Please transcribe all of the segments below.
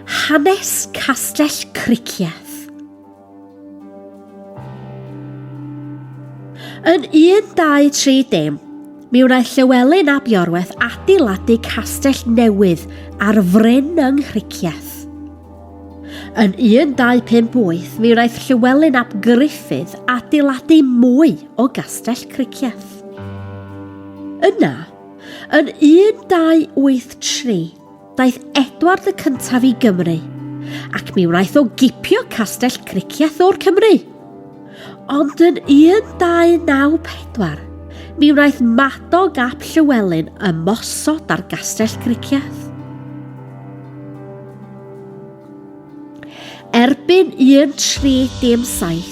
Hanes Castell Cricieth. Yn 1230, mi wnaeth Llywelyn ab Iorwerth adeiladu castell newydd ar fryn yng Nghricieth. Yn 1258, mi wnaeth Llywelyn ap Gruffydd adeiladu mwy o gastell Cricieth. Yna, yn 1283, Daeth Edward y Cyntaf i Gymru, ac mi wnaeth o gipio Castell Cricieth o'r Cymru. Ond yn 1294, mi wnaeth Madog ap Llywelyn ymosod ar Gastell Cricieth. Erbyn 1307,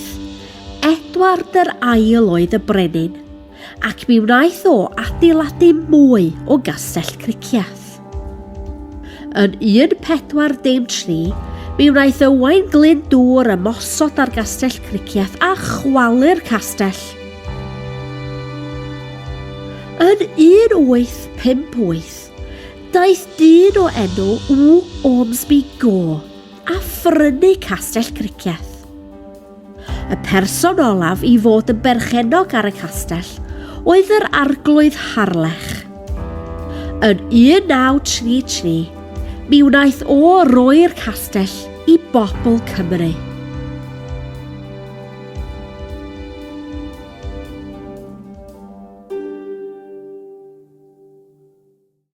Edward yr Ail oedd y brenin, ac mi wnaeth o adeiladu mwy o Gastell Cricieth. Yn 1403, mi wnaeth Owain Glyn Dŵr ymosod ar Gastell Cricieth a chwalu'r castell. Yn 1858, daeth dyn o enw W. Ormsby Gore a phrynu Castell Cricieth. Y person olaf i fod yn berchennog ar y castell oedd yr Arglwydd Harlech. Yn 1933, mi wnaeth o roi'r castell i bobl Cymru.